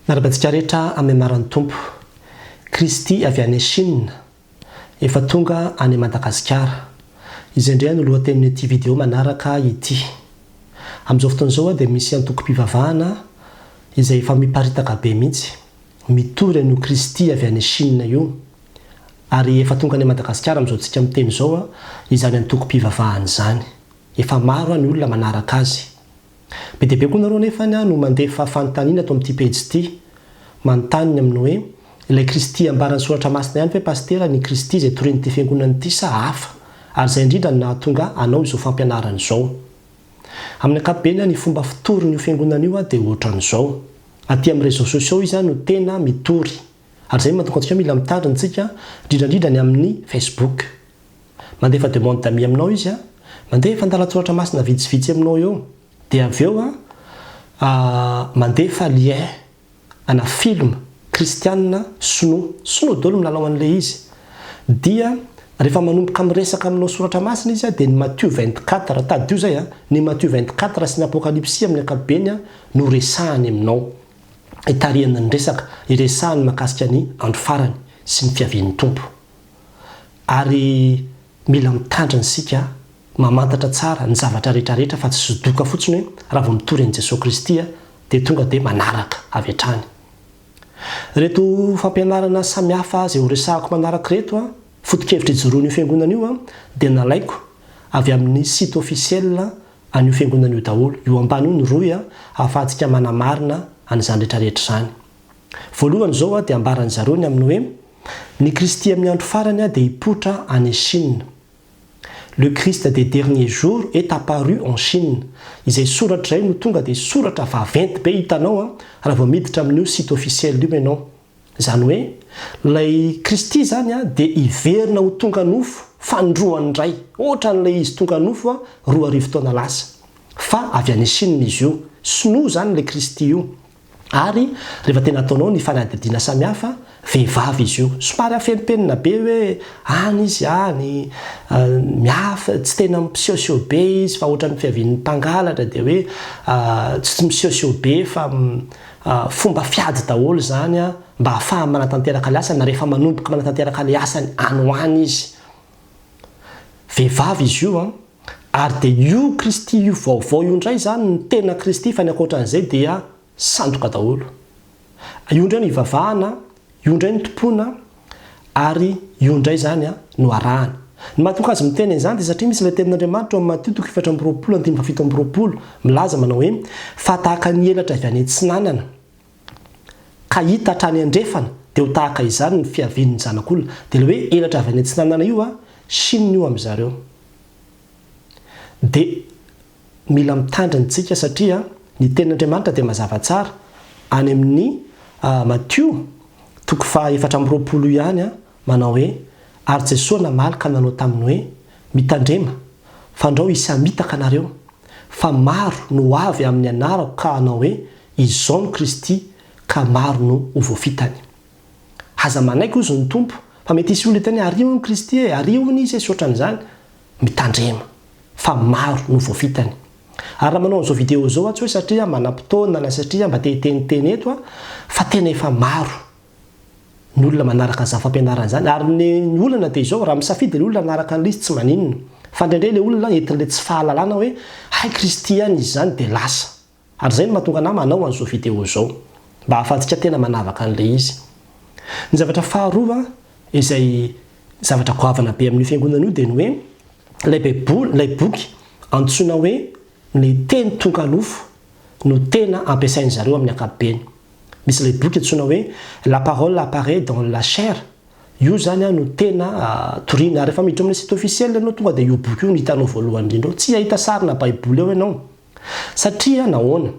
Miarahaba antsika rehetra amin'ny anaran'ny Tompo. Kristy avy any Chine efa tonga any Madagasikara. Izay indray no lohatenin'ity video manaraka ity. Amin'izao fotoana izao dia misy antokom-pivavahana izay efa miparitaka be mihitsy mitory an'io Kristy avy any Chine io. Ary efa tonga any Madagasikara amin'izao tsika miteny izao izany antokom-pivavahana izany. Efa maro ny olona manaraka azy. Be dia be koa nareo anefa no mandefa fanontaniana ato amin'ity pejy ity, manontany ny amin'ny hoe, ilay Kristy ambaran'ny Soratra Masina ihany ve Pasitera ny Kristy izay torian'ity fiangonana ity sa hafa? Ary izay indrindra no nahatonga anao izao fampianarana izao. Amin'ny ankapobeny ny fomba fitorin'io fiangonana io dia ohatran'izao. Aty amin'ny réseaux sociaux izy no tena mitory. Ary izay no mahatonga antsika hoe mila mitandrina isika, indrindra indrindra ny amin'ny Facebook. Mandefa demande d'amis aminao izy an, mandefa andalan-tsoratra masina vitsivitsy aminao eo, dia avy eo an mandefa lien ana film kristianina sinoa, sinoa daholo milalao an'ilay izy, dia rehefa manomboka miresaka aminao soratra masina izy an, dia ny Matio 24, tadidio izay an, ny Matio 24 sy ny Apokalypsy amin'ny ankapobeny an no resahany aminao, itarihany ny resaka, iresahany mahakasika ny andro farany sy ny fiavian'ny Tompo. Ary mila mitandrina isika mamantatra tsara ny zavatra rehetra rehetra fa tsy zodoka fotsiny hoe raha vao mitory an'i Jesoa Kristy dia tonga dia manaraka avy hatrany. Ireto fampianarana samihafa izay ho resahako manaraka ireto, foto-kevitra ijoroan'io fiangonana io dia nalaiko avy amin'ny site officiel an'io fiangonana io daholo. Io ambany io ny rohy ahafahantsika manamarina an'izany rehetra rehetra izany. Voalohany izao dia ambaran'ny zareo ny amin'ny hoe ny Kristy amin'ny andro farany dia hipoitra any Chine. Le Christ des derniers jours est apparu en Chine. Izay soratra izay no tonga dia soratra vaventy be hitanao raha vao miditra amin'io site officiel io ianao. Izany hoe ilay Kristy izany dia hiverina ho tonga nofo fanindroany indray, ohatran'ilay izy tonga nofo 2000 taona lasa. Fa avy any Chine izy io. Sinoa izany ilay Kristy io. Ary rehefa tena ataonao ny fanadihadiana samihafa, vehivavy izy io. Somary afenimpenina be hoe any izy any, miafy, tsy tena misehoseho be izy fa ohatran'ny fiavian'ny mpangalatra dia hoe tsy misehoseho be fa fomba fiady daholo izany mba hahafahany manatanteraka ilay asany na rehefa manomboka manatanteraka ilay asany any ho any izy. Vehivavy izy io an! Ary dia io Kristy io vaovao io indray izany no tena Kristy fa ny ankoatran'izay dia sandoka daholo. Io indray no ivavahana, io indray no tompoina ary io indray izany no arahana. Ny mahatonga azy miteny an'izany dia satria misy ilay tenin'Andriamanitra ao amin'ny Matio toko 24 andininy faha27 milaza manao hoe fa tahaka ny elatra avy any atsinanana ka hita hatrany andrefana dia ho tahaka izany ny fiavian'ny Zanak'olona. Dia ilay hoe elatra avy any atsinanana io an, Chine io amin'zareo. Dia mila mitandrina tsika satria ny tenin'Andriamanitra dia mazava tsara any amin'ny Matio toko faha 24 ihany manao hoe, Ary Jesoa namaly ka nanao taminy hoe, Mitandrema, fandrao hisy hamitaka anareo, fa maro no ho avy amin'ny anarako ka hanao hoe, Izao no Kristy, ka maro no ho voafitany. Aza manaiky hozy ny Tompo, fa mety hisy olona hiteny hoe, Ary hono Kristy e, ary hono Izy e, sy ohatran'izany. Mitandrema, fa maro no voafitany. Ary raha manao an'izao video izao aho, tsy hoe satria manam-potoana na satria mba te hiteniteny eto aho, fa tena efa maro ny olona manaraka an'izany fampianarana izany. Ary ny olana dia izao, raha misafidy ilay olona hanaraka an'ilay izy tsy maninona. Fa indraindray ilay olona entin'ilay tsy fahalalana hoe, hay Kristy ihany izy izany, dia lasa. Ary izay no mahatonga anah manao an'izao vidéo izao. Mba ahafahantsika tena manavaka an'ilay izy. Ny zavatra faharoa izay zavatra goavana be amin'io fiangonana io dia ny hoe ilay baiboly, ilay boky antsoina hoe ny teny tonga nofo no tena ampiasain-dry zareo amin'ny ankapobeny. Misy ilay boky antsoina hoe La parole apparaît dans la chair, io izany no tena toriana. Ary rehefa miditra ao amin'ny site officiel ianao tonga dia io boky io no hitanao voalohany indrindra ao. Tsy hahita sarina baiboly ao ianao. Satria nahoana?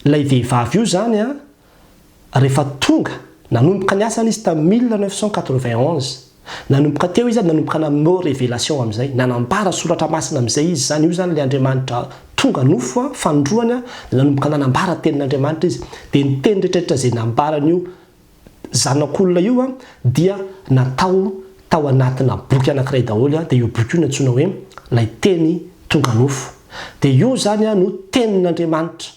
Ilay vehivavy io izany an, rehefa tonga, nanomboka ny asany izy tamin'ny 1991. Nanomboka teo izy nanomboka nanome révélation amin'izay, nanambara soratra masina amin'izay izy izany, io izany ilay Andriamanitra tonga nofo an, fanindroany an, dia nanomboka nanambara tenin'Andriamanitra izy. Dia ny teny rehetra rehetra izay nambaran'io Zanak'olona io an, dia natao tao anatina boky anankiray daholo an, dia io boky io no antsoina hoe ilay Teny tonga nofo. Dia io izany an no Tenin'Andriamanitra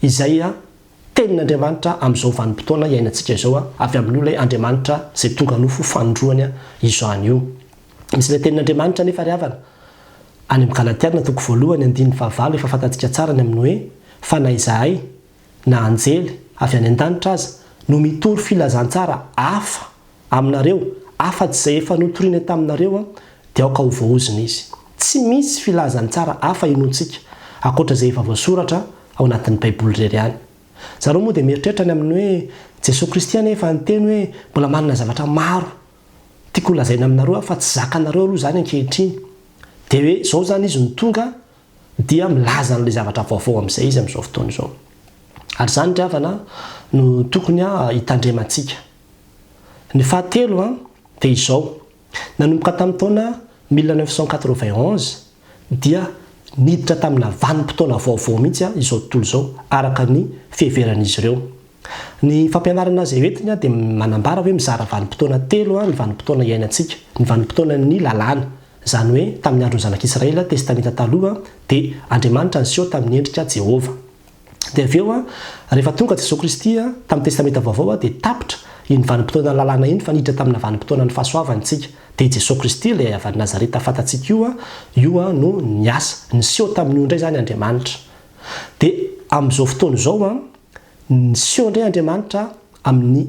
izay an. Tenin'Andriamanitra amin'izao vanim-potoana iainantsika izao avy amin'io ilay Andriamanitra izay tonga nofo fanindroany izany io. Misy ilay Tenin'Andriamanitra anefa ry havana, any amin'ny Galatiana toko voalohany andininy fahavalo efa fantatsika tsara ny amin'ny hoe, Fa na izahay, na anjely avy any an-danitra aza, no mitory filazantsara hafa aminareo afa-tsy izay efa notorina taminareo, dia aoka ho voaozona izy. Tsy misy filazantsara hafa inoantsika ankoatra izay efa voasoratra ao anatin'ny Baiboly irery ihany. Zareo moa dia mieritreritra ny amin'ny hoe Jesoa Kristy anie efa niteny hoe mbola manana zavatra maro tiako holazaina aminareo aho fa tsy zakanareo aloha izany ankehitriny. Dia hoe izao izany izy no tonga dia milaza an'ilay zavatra vaovao amin'izay izy amin'izao fotoana izao. Ary izany ry havana no tokony hitandremantsika. Ny fahatelo dia izao, nanomboka tamin'ny taona 1991 dia niditra tamina vanim-potoana vaovao mihitsy izao tontolo izao araka ny fiheveran'izy ireo. Ny fampianarana izay entiny dia manambara hoe mizara vanim-potoana telo ny vanim-potoana iainantsika, ny vanim-potoanan'ny lalàna, izany hoe tamin'ny andron'ny zanak'Israely, Testamenta Taloha, dia Andriamanitra niseho tamin'ny endrika Jehovah. Dia avy eo, rehefa tonga Jesoa Kristy tamin'ny Testamenta Vaovao dia tapitra iny vanim-potoanan'ny lalàna iny fa niditra tamina vanim-potoanan'ny fahasoavana isika. Dia i Jesoa Kristy ilay avy any Nazareta fantatsika io, io no niasa. Niseho tamin'io indray izany Andriamanitra. Dia amin'izao fotoana izao, niseho indray Andriamanitra amin'ny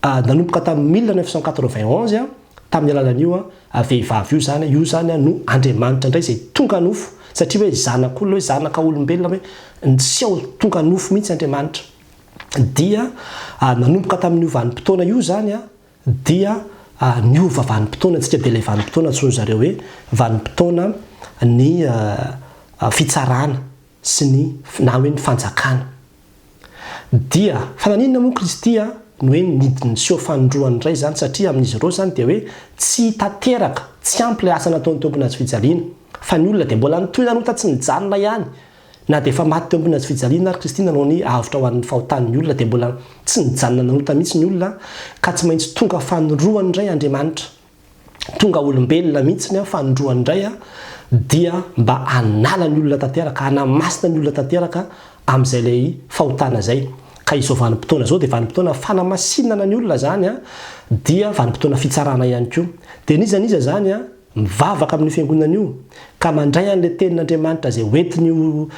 Nanomboka tamin'ny 1991, tamin'ny alalan'io vehivavy io izany, io izany no Andriamanitra indray izay tonga nofo, satria hoe zanak'olona, hoe zanaka olombelona, hoe niseho tonga nofo mihitsy Andriamanitra. Dia nanomboka tamin'io vanim-potoana io izany dia niova vanim-potoana antsika, dia ilay vanim-potoana antsoin-dry zareo hoe vanim-potoana ny fitsarana sy ny na hoe ny fanjakana. Dia, fa naninona moa Kristy a, no hoe nidiny niseho fanindroany indray izany, satria amin'izy ireo izany dia hoe tsy tanteraka, tsy ampy ilay asa nataony teo ambony hazofijaliana, fa ny olona dia mbola nitohy nanota tsy nijanona ihany, na dia efa maty teo ambony hazofijaliana ary Kristy nanao ny avotra ho an'ny fahotan'ny olona dia mbola tsy nijanona nanota mihitsy ny olona, ka tsy maintsy tonga fanindroany indray Andriamanitra. tonga olombelona mihitsy ny aho fanindroany indray aho dia mba hanala ny olona tanteraka, hanamasina ny olona tanteraka amin'izay ilay fahotana izay. Ka izao vanim-potoana izao dia vanim-potoana fanamasinana ny olona izany an, dia vanim-potoana fitsarana ihany koa. Dia n'iza n'iza izany an, mivavaka amin'io fiangonana io, ka mandray an'ilay tenin'Andriamanitra izay hoentin'io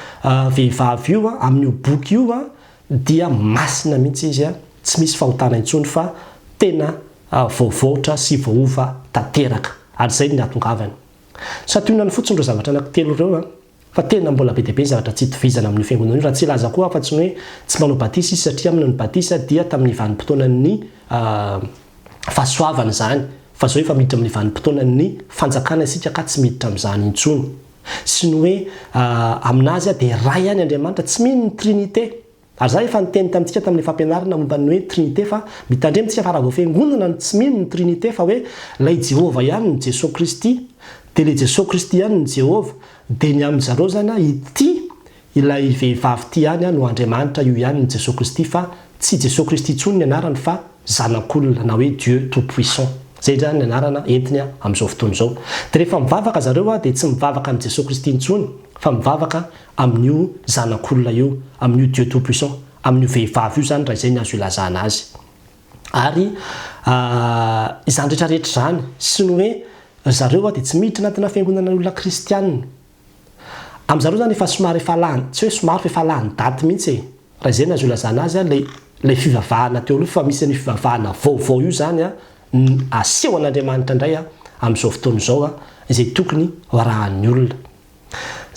vehivavy io an, amin'io boky io an, dia masina mihitsy izy an, tsy misy fahotana intsony fa tena voavoatra sy voaova tanteraka. Ary izay no nahatongavany. Santionany fotsiny ireo zavatra anankitelo ireo an! Fa tena mbola be dia be ny zavatra tsy itovizana amin'io fiangonana io, raha tsy hilaza koa afa-tsy ny hoe tsy manao batisa izy satria aminy ny batisa dia tamin'ny vanim-potoanan'ny fahasoavana izany, fa izao efa miditra amin'ny vanim-potoanan'ny fanjakana isika ka tsy miditra amin'izany intsony. Sy ny hoe aminazy dia Ray ihany Andriamanitra, tsy mino ny Trinite. Ary za efa niteny tamintsika tamin'ny fampianarana momba ny hoe Trinite fa mitandremo tsika fa raha vao fiangonana no tsy mino ny Trinite fa hoe lay Jehovah ihany no Jesoa Kristy dia le Jesoa Kristy ihany no Jehovah dia ny amin zareo zany a ity ilay vehivavy ity ihany a no Andriamanitra io ihany no Jesoa Kristy fa tsy Jesoa Kristy intsony ny anarany fa zanak'olona na hoe Dieu tout puissant zay zany ny anarana entiny amin'izao fotoana izao dia rehefa mivavaka zareo a dia tsy mivavaka amin'i Jesoa Kristy intsony fa mivavaka amin'io zanak'olona io, amin'io Dieu tout puissant, amin'io vehivavy io izany raha izay ny azo ilazana azy. Ary izany rehetra rehetra izany, sy ny hoe ry zareo dia tsy miditra anatina fiangonana olona kristianina. Amin-dry zareo izany efa somary efa lany, tsy hoe somary fa efa lany daty mihitsy e! Raha izay no azo ilazana azy, ilay ilay fivavahana teo aloha fa misy an'io fivavahana vaovao io izany ny asehon'Andriamanitra indray amin'izao fotoana izao izay tokony ho arahan'ny olona.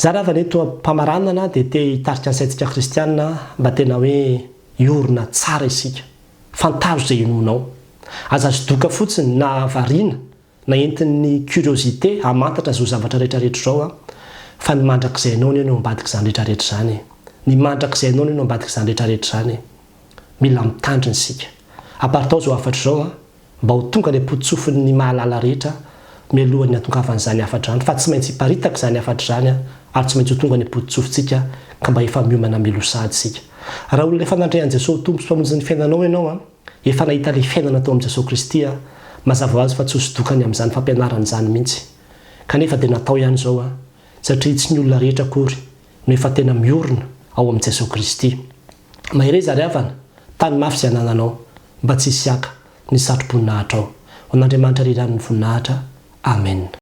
Za ravana eto am-pamaranana dia te hitarika ny saintsika kristiana mba tena hoe hiorina tsara isika. Fantaro izay inoanao. Aza azo doka fotsiny na variana na entin'ny curiosité hamantatra izao zavatra rehetra rehetra izao an, fa ny mandrakizainao anie no ambadik'izany rehetra rehetra izany e. Ny mandrakizainao anie no ambadik'izany rehetra rehetra izany e. Mila mitandrina isika. Aparitao izao hafatra izao an. Mba ho tonga any am-pototsofin'ny mahalala rehetra mialohan'ny hatongavan'izany hafatra izany, fa tsy maintsy hiparitaka izany hafatra izany ary tsy maintsy ho tonga any am-pototsofintsika ka mba efa miomana mialoha sahady isika. Raha olona efa nandray an'i Jesoa ho Tompo sy Mpamonjy ny fiainanao ianao, efa nahita ilay fiainana tao amin'i Jesoa Kristy, mazava ho azy fa tsy ho sodokany amin'izany fampianarana izany mihitsy. Kanefa dia natao ihany izao, satria tsy ny olona rehetra akory no efa tena miorina ao amin'i Jesoa Kristy. Mahereza ry havana, tany mafy izay anananao, mba tsy hisy haka ny satro-boninahitrao. Ho an'Andriamanitra irery ihany ny voninahitra. Amen.